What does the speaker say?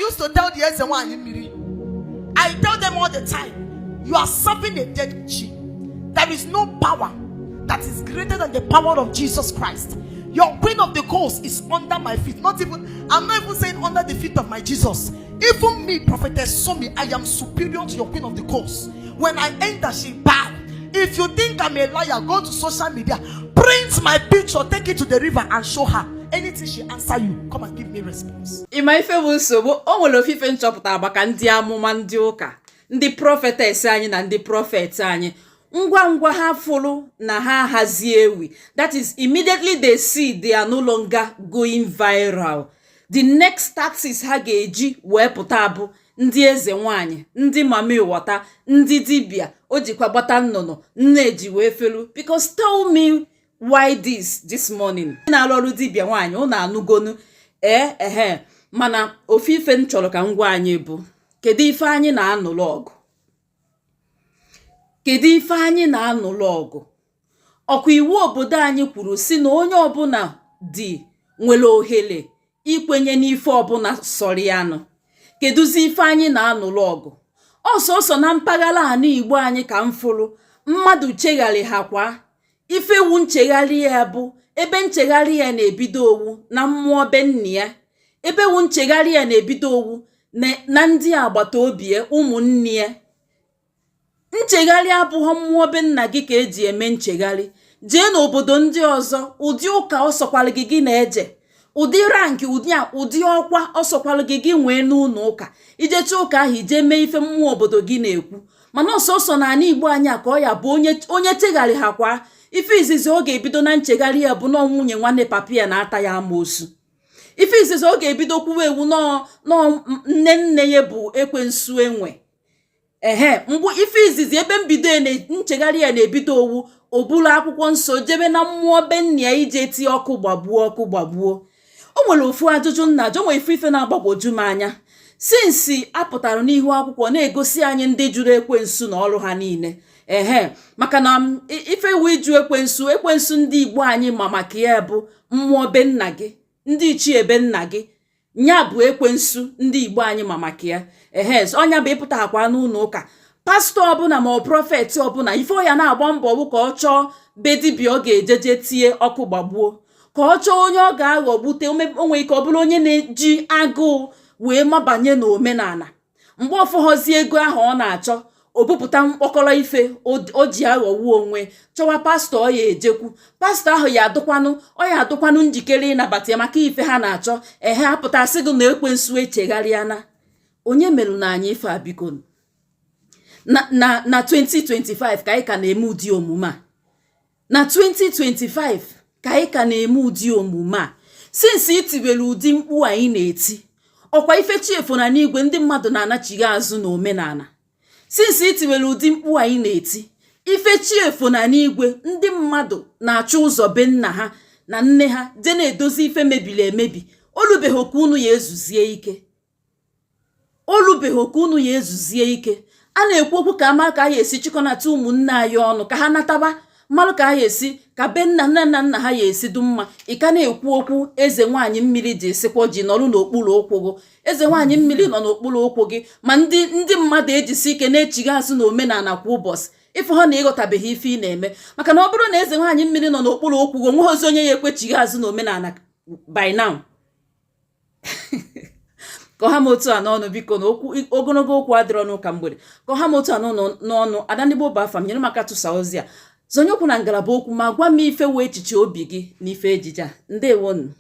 Used to tell the eze nwanyị mmiri, I tell them all the time, you are serving a dead chi. There is no power that is greater than the power of Jesus Christ. Your queen of the coast is under my feet. Not even, I'm not even saying under the feet of my Jesus. Even me, Prophetess Somi, I am superior to your queen of the coast. When I enter, she bow. If you think I'm a liar, go to social media, print my picture, take it to the river and show her. Anything she answer you, come and give me response. Ịma ife bụ nsogbu o nwere ofu ife nchọpụtara maka ndị amụma, ndị ụka, ndị prophetess anyị na ndị prophet anyị. Ngwa ngwa ha fụrụ na ha hazie ewi, that is, immediately they see they are no longer going viral, the next tactics ha ga-eji wee pụta bụ ndị eze nwanyị, ndị mami wọta, ndị dibịa o jikwa gbata nnụnụ nne ji wee felu. Because tell me why this morning na-arụ ọrụ dibịa nwaanyị ụnụ anụgonu. Ee, ehe, mana ofu ife m chọrọ ka m gwa anyị bụ, kedu ife anyị na-anụrụ ọgụ? Kedu ife anyị na-anụrụ ọgụ? Ọkwa iwu obodo anyị kwuru si na onye ọbụla dị nwere ohere ikwenye n'ife ọbụla sọrọ ya nụ. Kedụzi ife anyị na-anụrụ ọgụ? Ọsọsọ na mpaghara ala Igbo anyị ka m fụrụ mmadụ chegharị ha kwa ifewu. Nchegharị ya bụ ebe nchegharị ya na-ebido owu na mmụọ be nna ya, ebe wu nchegharị ya na-ebido owu na ndị agbata obi ya, ụmụnne ya. Nchegharị abụghọ mmụọ be nna gị ka eji eme nchegharị. Jee n'obodo ndị ọzọ, ụdị ụka ọsọkwalụ gị gị na-eje, ụdị rank, ụdị ụdị ọkwa ọsọkwalụ gị gị nwee n'ụlọ ụka, ijecha ụka ahụ, ije mee ife mmụọ obodo gị na-ekwu. Mana ọsọsọ na ala Igbo anyị a ka ọ ya bụ onye chegharị ha kwa, ife izizi ọ ga-ebido na nchegharị ya bụ nọọ nwunye nwanne papa ya na-ata ya amoosu. Ife izizi ọ ga-ebido kwuwa ewu nọọ nne nne ya bụ ekwensu enwe. Ehe, mgbe ife izizi ebe mbido ya nchegharị ya na-ebido owu, o buru akwụkwọ nsọ jebe na mmụọ be nna ya ije tie ọkụ gbagbuo, ọkụ gbagbuo. O nwere ofu ajụjụ nna ajụ. O nwere ife na-agbagwoju m anya since apụtara n'ihu akwụkwọ na-egosi anyị ndị jụrụ ekwensu na ọrụ ha niile. Ehe, maka na ife iwu ịjụ ekwensu, ekwensu ndị Igbo anyị ma maka ya bụ mmụọ be nna gị, ndị ichie be nna gị, nya bụ ekwensu ndị Igbo anyị ma maka ya. Ehe, ọnya bụ ịpụtaghakwa n'ụlọ ụka, pastọ ọbụla ma ọ prophet ọbụla, ife ọ ya na-agba mbọ bụ ka ọ chọọ be dibịa ọ ga-ejeje tie ọkụ gbagbuo, ka ọ chọọ onye ọ ga-aghọgbute. O nwere ike ọ bụrụ onye na-eji agụụ wee mabanye n'omenala. Mgbe ọfọghọzi ego ahụ ọ na-achọ, o bupụta mkpọkọrọ ife o ji aghọgbu onwe, chọwa pastọ ọ ya ejekwu. Pastọ ahụ ya adụkwanụ, ọ ya adụkwanụ njikere ịnabata ya maka ife ha na-achọ. Ehe, apụtasị gị na ekwensu echegharịana. Onye merụ na anyị ife a? Biko, na 2025 ka anyị ka na-eme ụdị omume a. Na 2025 ka anyị ka na-eme ụdị omume a. Since itiwere ụdị mkpu anyị na-eti, ọkwa ife chi efona n'igwe, ndị mmadụ na-anachighi azụ n'omenala. Since itiwere ụdị mkpu anyị na-eti, ife chi efona n'igwe, ndị mmadụ na-achọ ụzọ be nna ha na nne ha je na-edozi ife mebiri emebi. Olubeghị ka unu ya ezuzie ike, olubeghị ka unu ya ezuzie ike. A na-ekwu okwu ka ama ka a ya esi chịkọnata ụmụnne anyị ọnụ ka ha nataba mmalụ, ka a ya esi ka be nna nna nna nna ha ya esi du mma. Ị ka na-ekwu okwu eze nwaanyị mmiri ji esikwa ji nọrụ n'okpuru ụkwụ gị. Eze nwaanyị mmiri nọ n'okpuru ụkwụ gị, ma ndị mmadụ ejisi ike na-echigha azụ na omenala kwa ụbọchị. Ịfụ ha na ịghọtabeghị ife ị na-eme, maka na ọ bụrụ na eze nwaanyị mmiri nọ n'okpuru ụkwụ gị, onweghị ozi onye ya ekwechigha azụ na omenala by now. Ka ọha m otu a n'ọnụ, biko, na okwu ogologo okwu adịrọ n'ụka mgbede. Ka ọha m otu a n'ọnụ. Ada ndị bụ afa m, nyere m aka tụsa ozi a, zonye okwu na ngalaba okwu, ma gwa m ife wee echiche obi gị n'ife ejije a. Ndewonu.